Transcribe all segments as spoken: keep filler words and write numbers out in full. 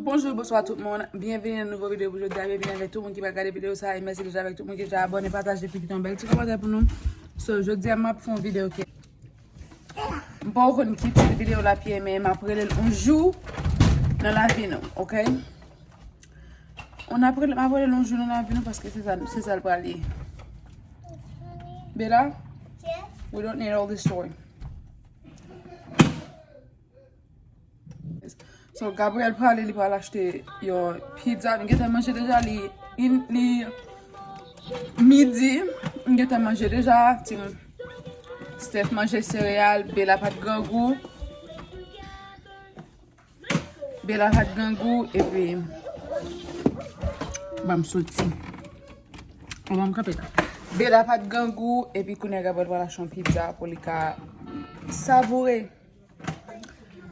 Bonjou, bonswa tout moun. Byenveni nan nouvo videyo pou jodi a. Byenveni avèk tout moun ki pral gade videyo sa a. E mèsi deja avèk tout moun ki deja abòne, pataje, epi kite yon bèl ti kòmantè pou nou. So, jodi a, m ap fè yon videyo ke m pa konn ki tit videyo l ap ye, men m ap rele l yon jou nan lavi nou, oke? On ap rele, m ap rele l yon jou nan lavi nou paske se sa, se sa l pral ye. Bella, we don't need all this story. So, Gabriel prale, li pral achte yon pizza. Nou gentan manje deja, li, li, li midi. Nou gentan manje deja. Tim Steph manje sereyal, Bella pa t grangou. Bella pa t grangou, epi, ban m soti. Ban m kanpe la. Bella pa t grangou, epi kounye a Gabriel pral achte yon pizza pou li ka savoure.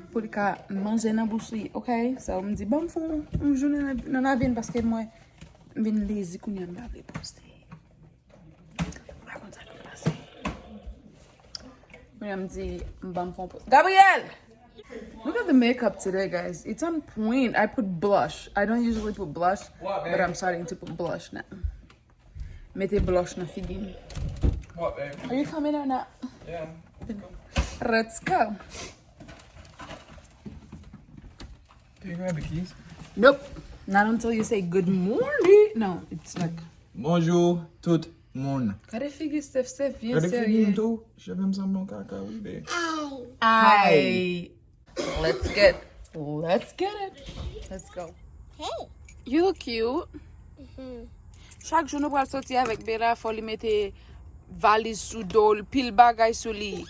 Pou li ka manje nan bouch li, oke? So, m di, ban m fè yon, yon jounen nan, nan lavi m, paske mwen, m vin lezi kounye a, m pa vle poste. M pa konn sa k ap pase. Kounye a m di, m ban m fè yon post. Gabriel! Look at the makeup today, guys. It's on point. I put blush. I don't usually put blush, but I'm starting to put blush now. Mete blush nan figi m. What, babe? Are you coming or not? Yeah. Let's go. Can you grab the keys? Nope. Not until you say good morning. No, it's like Bonjou tout moun. Gade figi Steph, Steph byen serye. Gade figi m tou. Cheve m sanble yon kaka, wi, babe. Ay. Let's get, let's get it. Let's go. Hey. You look cute. Chak jou nou pral soti avèk Bella, fò li mete valiz sou do l, pil bagay sou li.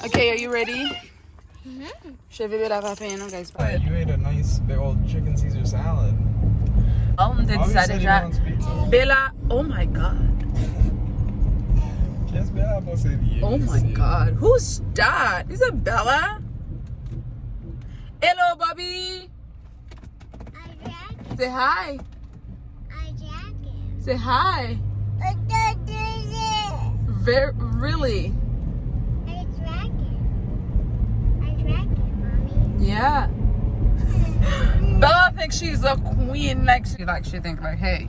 Okay, are you ready? Cheve Bella pa penyen non, guys. Alright, you ate a nice big old chicken Caesar salad. Oh, m te di sa deja. Bella, oh my God. Yes, Bella, pase li. Oh my God. Who's that? Is it Bella? Hello, Bobby. Say hi. Say hi. Very, really? Yeah. Bella thinks she's a queen. Like she, like she think like, hey,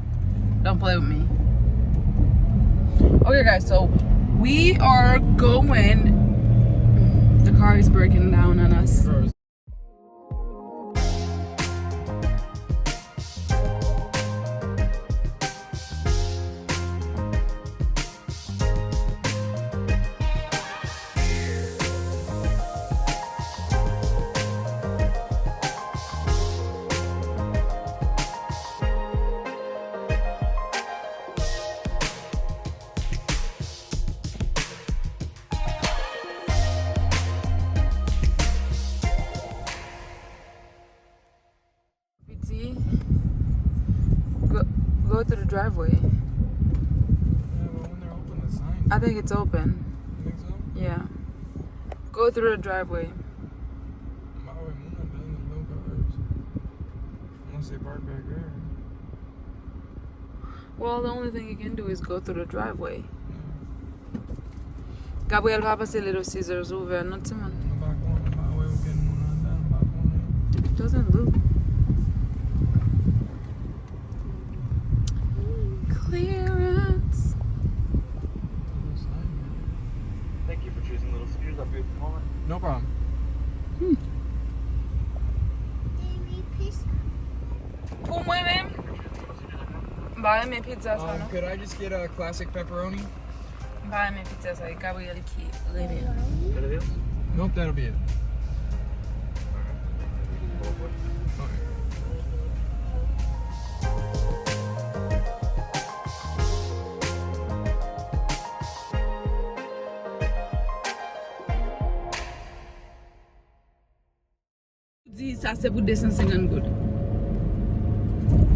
don't play with me. Okay, guys. So we are going. The car is breaking down on us. Piti, go, go through the driveway. Yeah, but when they're open, the sign. I think it's open. You think so? Yeah. Go through the driveway. Unless they park back there. Well, the only thing you can do is go through the driveway. Gabriel pa panse Little Caesars ouvè non, timoun. Mwen pa konnen, mwen pa wè okenn moun anndan, mwen pa konnen. It doesn't look. Clearance. Thank you for choosing Little Caesars. I'll be with you in a moment. No problem. Hmm. Pou mwen menm, m pa renmen pizza sa non. Um, could I just get a classic pepperoni? M pa renmen pizza sa, e Gabriel ki renmen. Anything else? Nope, that'll be it. Okay. Di sa se pou de san senkant goud.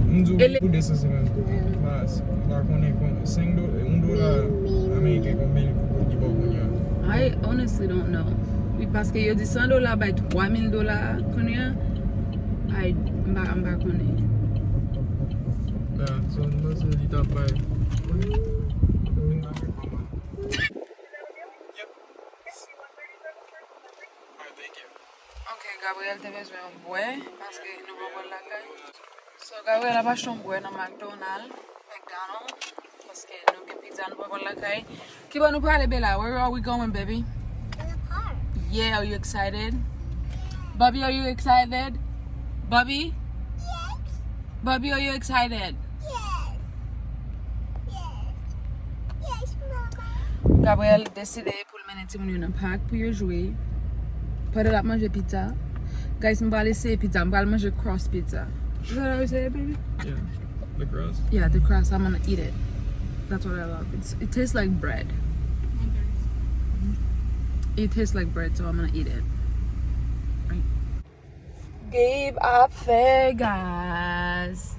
M di w pou de san senkant goud. Baz, m pa konnen kon, senk do-, yon dola ameriken konbyen li pou kout li ba w kounye a. I honestly don't know. Wi, paske yo di san dola bay twa mil dola kounye a. Ay, m pa, m pa konnen. Ya, so m panse li t ap bay. Yep. Alright, thank you. Ok, Gabriel te bezwen yon bwè, paske nou pran bwè lakay. So, Gabriel ap achte yon bwè nan McDonald, McDonald, paske nou gen pizza, nou pran bwè lakay. Kiba nou prale, Bella? Where are we going, baby? To the park. Yeah, are you excited? Bobby, are you excited? Bobby? Yes. Bobby, are you excited? Yes. Yes. Yes, mama. Gabriel deside pou l mennen timoun yo nan pak pou yo jwe. Pandan l ap manje pizza. Guys, m pral eseye pizza. M pral manje crust pizza. Is that how you say it, baby? Yeah, the crust. Yeah, the crust. I'm gonna eat it. That's what I love. It's, it tastes like bread. It tastes like bread, so I'm gonna eat it. Right. Gabe ap fè gaz.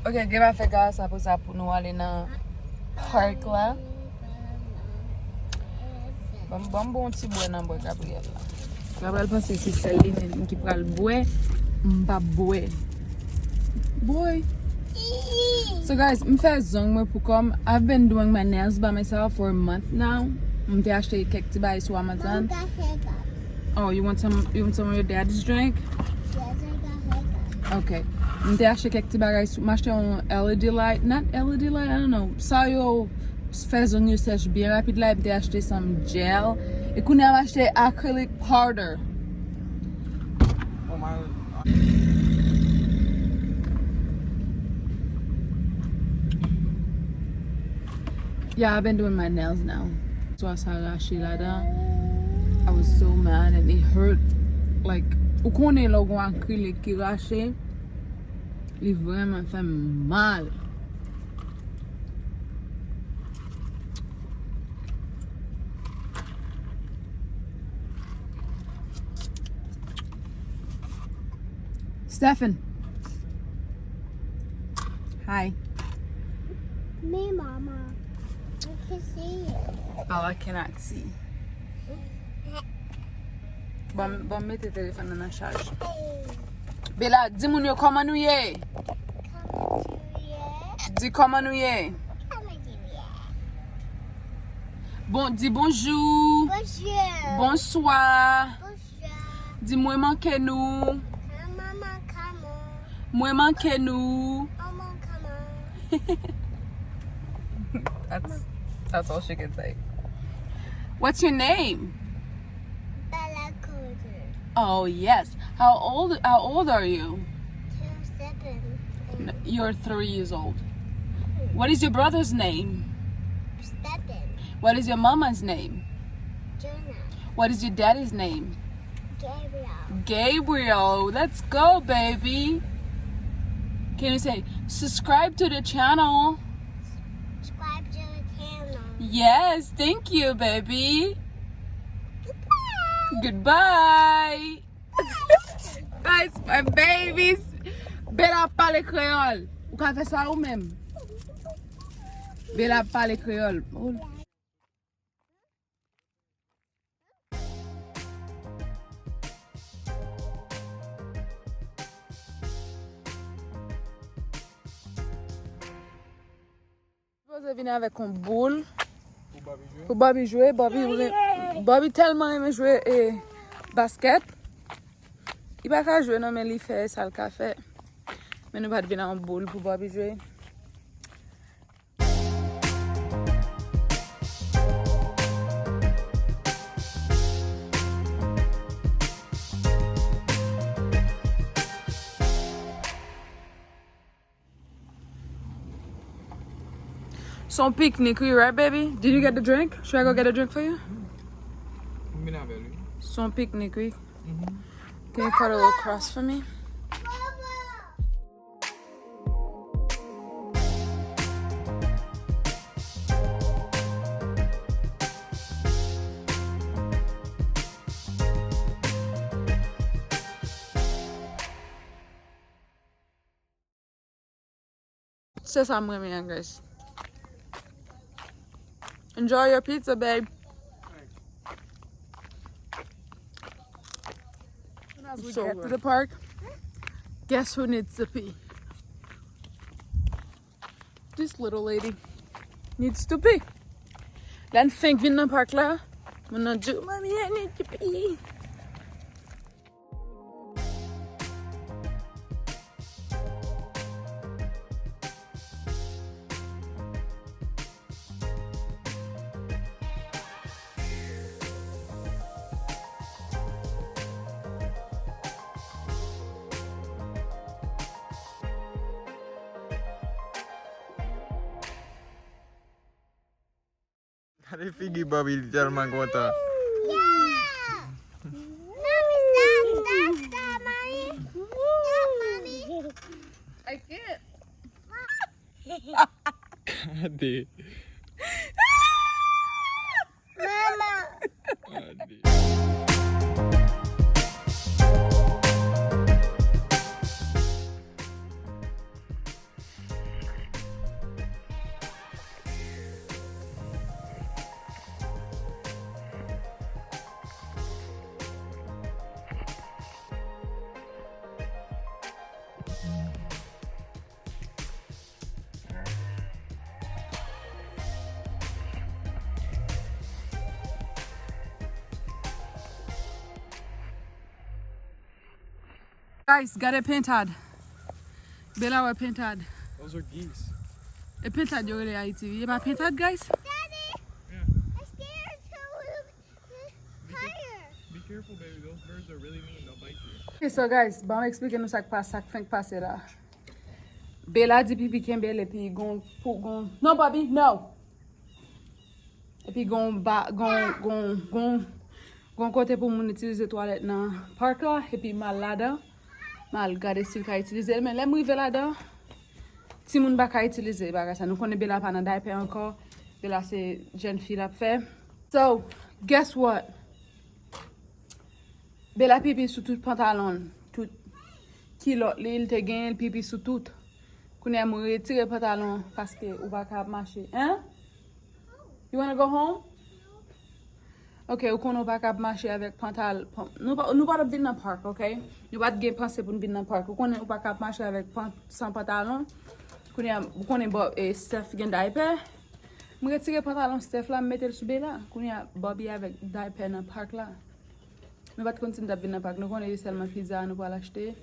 Ok, Gabe ap fè gaz, apre sa pou nou ale nan park la. Ban m, ban m bon ti bwè nan bwè Gabriel la. Gabriel panse se sèl li menm ki pral bwè, m p ap bwè. Boy. So guys, m fè zong mwen pou kò m. I've been doing my nails by myself for a month now. M te achte kèk ti bagay sou Amazon. Mom got haircut. Oh, you want some, you want some of your daddy's drink? Yes, I got haircut. Ok. M te achte kèk ti bagay sou, m achte yon L E D light, not L E D light, I don't know. Sa yo fè zong yo sèch byen rapid la, epi m te achte some gel. E kounye a m achte acrylic powder. Yeah, I've been doing my nails now. Swa sa rache ladan. I was so mad and it hurt. Like, ou konnen lè w gon akrilik ki rache, li vrèman fè m mal. Stefan. Hi. Me, Mama. I can see you. Oh, I cannot see. Bon, bon, mete telefòn nan nan chaj. Bella, di moun yo kòman nou ye? Kòman nou ye? Di kòman nou ye? Kòman nou ye? Bon, di bonjou. Bonjou. Bonswa. Bonswa. Di mwen manke nou. Mama, come on. Mwen manke nou. Mama, come on. That's, that's all she can say. What's your name? Bella Carter. Oh, yes. How old, how old are you? Seven. N-, you're three years old. What is your brother's name? Stefan. What is your mama's name? Jonah. What is your daddy's name? Gabriel. Gabriel. Let's go, baby. Can you say, "Subscribe to the channel"? Subscribe to the channel. Yes, thank you, baby. Goodbye. Goodbye. Guys, my babies. Bella ap pale kreyòl. Ou ka fè sa ou menm. Bella ap pale kreyòl. Oh. Sipoze vini avèk yon boul pou Bobby jwe. Bobby, Bobby tèlman renmen jwe e baskèt. Li pa ka jwe non, men li fè sa l ka fè. Men nou pa t vin ak yon boul pou Bobby jwe. Se yon piknik, wi, right, baby? Did you get the drink? Should I go get a drink for you? M vin avè l, wi. Se yon piknik, wi. Can you cut a little crust for me? Se sa m renmen an, guys. Enjoy your pizza, babe. As we get to the park, guess who needs to pee? This little lady needs to pee. Lè n fenk vin nan park la, moun nan di, "Mommy, I need to pee." Gade figi Bobby, li tèlman kontan. Yeah! Mommy, stop, stop, stop, mommy. Stop, mommy. I can't. Gade. Mama. Gade. Guys, gade pentad. Bella wè pentad. Those are geese. E pentad yo rele Ayiti, wi. E pa pentad, guys? Daddy, yeah. The stairs go higher. Be careful, baby. Those birds are really mean. They'll bite you. Okay, so guys, ban m eksplike nou sa k pa, sa k fenk pase la. Bella di pipi kenbe l epi gon, pou gon, non, Bobby, no! Epi gon ba, gon, gon, gon, gon kote pou moun itilize twalèt nan park la, epi m al ladan, m al gade si l ka itilize l, men lè m rive ladan, timoun pa ka itilize bagay sa. Nou konnen Bella pa nan daypè ankò, Bella se jèn fi l ap fè. So, guess what? Bella pipi sou tout pantalon l, tout kilòt li, l te genyen, l pipi sou tout. Kounye a, mwen retire pantalon paske ou pa ka ap mache. Hein? You wanna go home? Ok, ou konnen ou pa ka ap mache avèk pantal-, pan-, nou pa, nou pa t ap vin nan park, ok? Nou pa t gen panse pou n vin nan park. Ou konnen ou pa ka ap mache avèk pan-, san pantalon. Kounye a, ou konnen Bob, e, Steph gen daypè. Mwen retire pantalon Steph la, m mete l sou Bella. Kounye a, Bobby avèk daypè nan park la. Nou pa t konn si n t ap vin nan park. Nou konnen se sèlman pizza nou pral achte.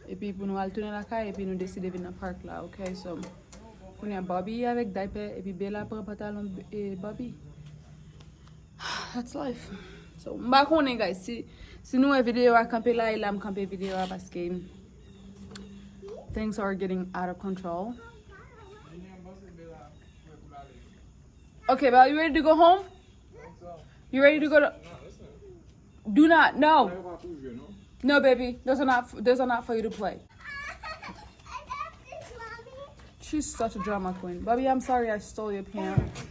Epi pou nou al tounen lakay, epi nou deside vin nan park la, ok? So, kounye a Bobby avèk daypè, epi Bella pran pantalon, e, Bobby. That's life. So, m pa konnen, guys. Si, si nou wè videyo a kanpe la, e la m kanpe videyo a paske things are getting out of control. Okay, Bella, you ready to go home? You ready to go to... Do not, no. No, baby. Those are not, those are not for you to play. She's such a drama queen. Bobby, I'm sorry I stole your pants.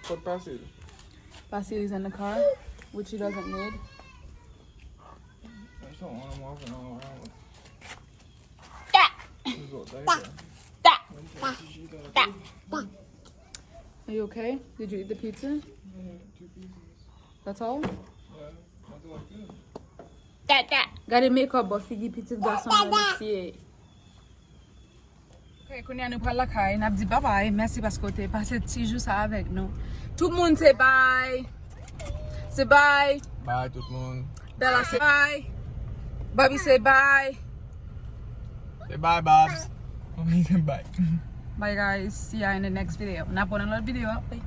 Put Basil. Basil is in the car, which he doesn't need. That's the one I'm walking all around with. Are you okay? Did you eat the pizza? That's all? Gade makeup bò figi pitit gason an, mesye. Ok, kounye a nou pral lakay, n ap di babay, mèsi paske w te pase ti jou sa avèk nou. Tout moun se bay. Se bay. Bay tout moun. Bella se bay. Bobby se bay. Se bay, Babs. Bay. Bye guys, see ya in the next video. N ap wè nan lòt videyo. Bye.